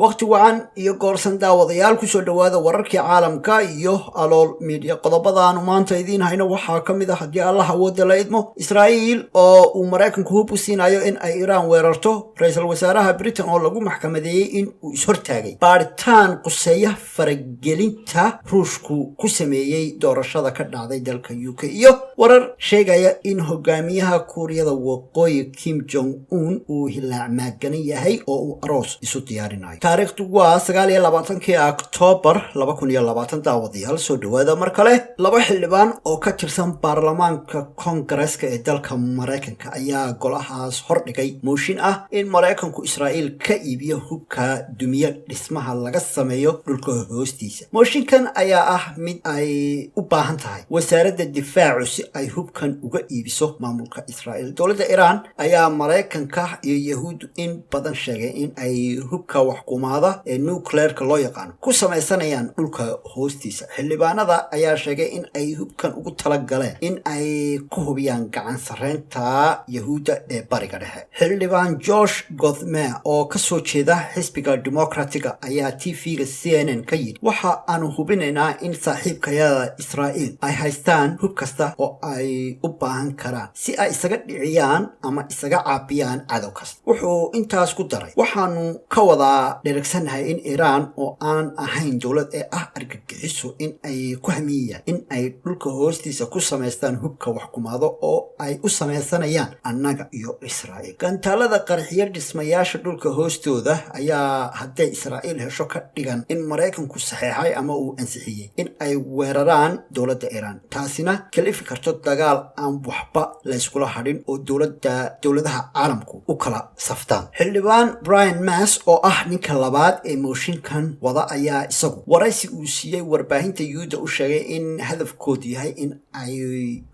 Wakhti wacan iyo goorsan, daawadayaal, kusoo dhowaada wararkii caalamka iyo Alool Media. Qodobadaanu maanta idiin hayno waxaa ka mid ah, haddii Allah awoodda la idmo, Israa'iil oo uu Maraykanku hub u siinayo in ay Iiraan weerarto, ra-iisul wasaaraha Britain oo lagu maxkamadeeyey in uu ishortaagay baadhitaan quseeya faragelinta Ruushku ku sameeyey doorashada ka dhacday dalka UK, iyo warar sheegaya in hogaamiyaha Kuuriyada Waqooyi Kim Jong Un uu hilaacmaaganan yahay oo uu aroos isu diyaarinayo. Taariikhdu waa 29-kii Oktoobar 2020. Daawadayaal, soo dhowaada mar kale. Laba xildhibaan oo ka tirsan baarlamaanka Kongareska ee dalka Maraykanka ayaa golahaas hordhigay mooshin ah in Maraykanku Israa'iil ka iibiyo hubka dumiye dhismaha laga sameeyo dhulka hoostiisa. Mooshinkan ayaa ah mid ay u baahan tahay wasaaradda difaacu si ay hubkan uga iibiso maamulka Israa'iil. Dowladda Iiraan ayaa Maraykanka iyo Yahuuddu in badan sheegay in ay hubka waxkumaada ee nucleerka loo yaqaano ku samaysanayaan dhulka hoostiisa. Xildhibaanada ayaa sheegay in ay hubkan ugu talagaleen in ay ku hubiyaan gacan sareynta Yahuudda ee Bariga Dhexe. Xildhibaan Josh Gothmer oo kasoo jeeda xisbiga Democratiga ayaa TV-ga CNN ka yidhi: "Waxa aanu hubinaynaa in saaxiibkayada Israa'iil ay haystaan hub kasta oo ay u baahan karaan si ay isaga dhiciyaan ama isaga caabiyaan cadow kasta." Wuxuu intaas ku daray: "Waxaanu ka wadaa dheregsannahay in Iiraan oo aan ahayn dowlad ee ah argagixiso in ay ku hamiyayaan in ay dhulka hoostiisa ku samaystaan hubka waxkumaado oo ay u samaysanayaan annaga iyo Israa'iil." Gantaalada qarxiyo dhismayaasha dhulka hoostooda ayaa hadday Israa'iil hesho ka dhigan in Maraykanku saxeexay ama uu ansixiyey in ay weeraraan dowladda Iiraan, taasina kalifi karto dagaal aan waxba layskula hadhin oo dowladda dowladaha caalamku u kala saftaan. Xildhibaan Brian Mast oo ah ninka labaad ee mooshinkan wada ayaa isagu waraysi uu siiyey warbaahinta Yuhuudda u sheegay in hadafkoodu yahay in ay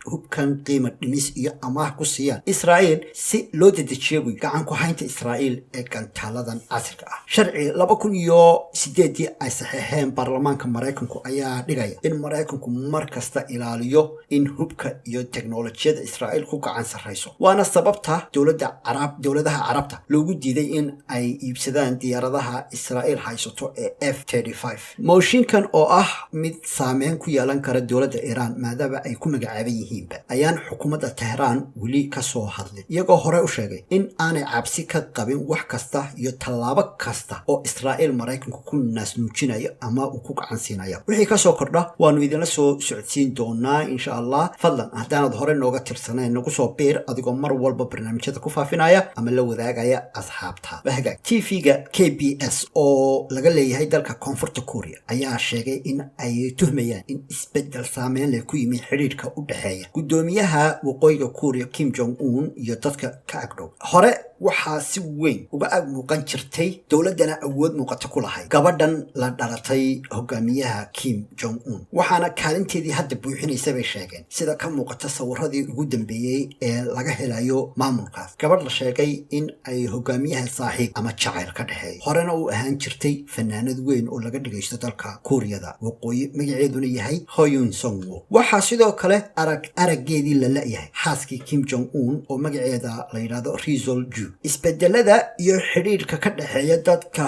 hubkan qiimo dhimis iyo amaah ku siiyaan Israa'iil si loo dedejiyo buy gacan ku haynta Israa'iil ee gantaaladan casriga ah. Sharci 2008-dii ay saxeexeen baarlamaanka Maraykanku ayaa dhigaya in Maraykanku mar kasta ilaaliyo in hubka iyo teknolojiyada Israa'iil ku gacan sarrayso, waana sababta dowladda carab dowladaha Carabta loogu diiday in ay iibsadaan diyaaradaha Israa'iil haysato ee F. Mooshinkan oo ah mid saameyn ku yeelan kara dowladda Iiraan, maadaama ay ku magacaaban yihiinba, ayaan xukuumadda Tehraan weli kasoo hadlin, iyagoo hore u sheegay in aanay cabsi ka qabin wax kasta iyo tallaabo kasta oo Israa'iil Maraykanku ku naasnuujinayo ama uu ku gacan siinayo. Wixii kasoo kordha waanu idinla soo socodsiin doonaa, insha Allah. Fadlan, haddaanad hore nooga tirsanayn, nagu soo biir adigoo mar walba barnaamijyada ku faafinaya ama la wadaagaya asxaabta. Hagaag, TV-ga KBS oo laga leeyahay dalka Koonfurta Korea ayaa sheegay in ay tuhmayaan in isbedel saameyn leh ku yimi xidhiidhka u dhexeeya guddoomiyaha Waqooyiga Korea Kim Jong Un iyo dadka ka agdhow. Hore waxaa si weyn uga ag muuqan jirtay, dowladdana awood muuqata ku lahayd, gabadhan la dhalatay hogaamiyaha Kim Jong Un, waxaana kaalinteedii hadda buuxinaysa, bay sheegeen, sida ka muuqata sawiradii ugu dambeeyey ee laga helayo maamulkaas, gabadh la sheegay in ay hogaamiyaha saaxiib ama jacayl ka dhexeeyo, horena u ahaan jirtay fanaanad weyn oo laga dhigaysto dalka Kuuriyada Waqooyi, magaceeduna yahay Hyun Song Woo. Waxaa sidoo kale arag araggeedii la la'yahay xaaskii Kim Jong Un oo magaceeda la yidhahdo Ri Sol Ju. Isbedelada iyo xidhiidhka ka dhexeeya dadka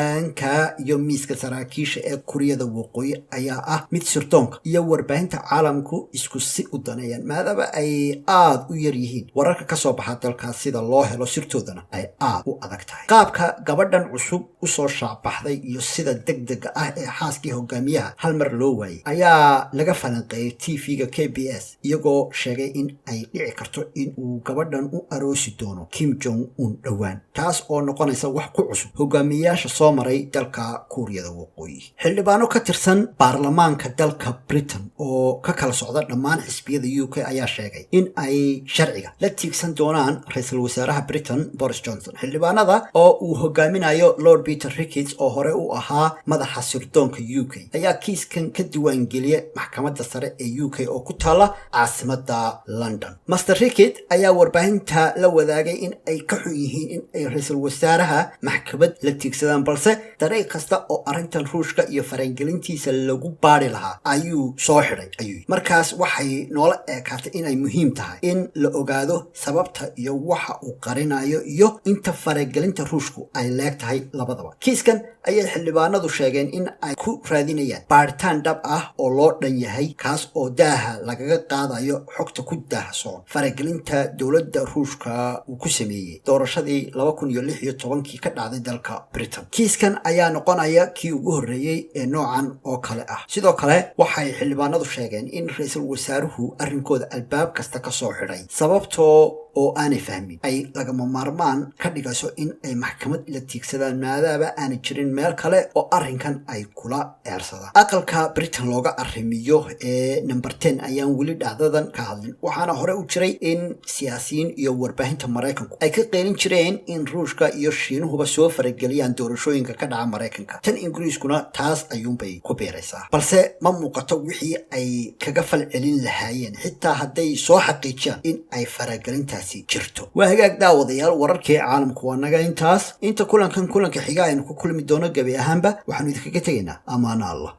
hogaanka iyo miiska saraakiisha ee Kuuriyada Waqooyi ayaa ah mid sirdoonka iyo warbaahinta caalamku isku si u daneeyaan, maadaama ay aada u yar yihiin wararka kasoo baxa dalkaas, sida loo helo sirtoodana ay aada u adag tahay. Qaabka gabadhan cusub usoo shaacbaxday iyo sida degdega ah ee xaaskii hogaamiyaha hal mar loo waayey ayaa laga falanqeeyay TV-ga KBS, iyagoo sheegay in ay dhici karto in uu gabadhan u aroosi doono Kim Jong Un dhowaan, taas oo noqonaysa wax ku cusub hogaamiyeyaasha soo maray dalka Kuuriyada Waqooyi. Xildhibaano ka tirsan baarlamaanka dalka Britain oo ka kala socda dhammaan xisbiyada UK ayaa sheegay in ay sharciga la tiigsan doonaan ra-iisul wasaaraha Britain Boris Johnson. Xildhibaanada oo uu hogaaminayo Lord Peter Ricketts, oo hore u ahaa madaxa sirdoonka UK, ayaa kiiskan ka diiwaangeliyay maxkamadda sare ee UK oo ku taala caasimada London. Mister Ricketts ayaa warbaahinta la wadaagay in ay ka xun yihiin in ay ra-iisul wasaaraha maxkamad la tiigsadaan, balse dariiq kasta oo arrintan Ruushka iyo faragelintiisa lagu baari lahaa ayuu soo xidhay, ayuu. Markaas waxay noola eekaatay inay muhiim tahay in la ogaado sababta iyo waxa uu qarinayo iyo inta faragelinta Ruushku ay leeg tahay labadaba. Kiiskan ayay xildhibaanadu sheegeen in ay ku raadinayaan baaritaan dhab ah oo loo dhan yahay, kaas oo daaha lagaga qaadayo xogta ku daahsoon faragelinta dowladda Ruushka uu ku sameeyey doorashadii 2016-kii ka dhacday dalka Britain. Kiiskan ayaa noqonaya kii ugu horreeyey ee noocan oo kale ah. Sidoo kale waxay xildhibaanadu sheegeen in ra-iisul wasaaruhu arrinkooda albaab kasta ka soo xidhay, sababtoo oo aanay fahmin ay lagama maarmaan ka dhigayso in ay maxkamad la tiigsadaan, maadaama aanay jirin meel kale oo arrinkan ay kula eersadaan. Aqalka Britain looga arrimiyo ee Number 10 ayaan weli dhacdadan ka hadlin, waxaana hore u jiray in siyaasiyiin iyo warbaahinta Maraykanku ay ka qeylin jireen in Ruushka iyo Shiinuhuba soo farageliyaan doorashooyinka ka dhaca Maraykanka. Tan Ingiriiskuna taas ayuunbay ku biiraysaa, balse ma muuqato wixii ay kaga fal celin lahaayeen, xitaa hadday soo xaqiijiyaan in ay faragelintaasi jirto. Waa hagaag, daawadayaal, wararkii caalamku waa naga intaas. Inta kulankan kulanka xiga aynu ku kulmi doono, gebi ahaanba waxaanu idinkaga tegaynaa amaano Allah.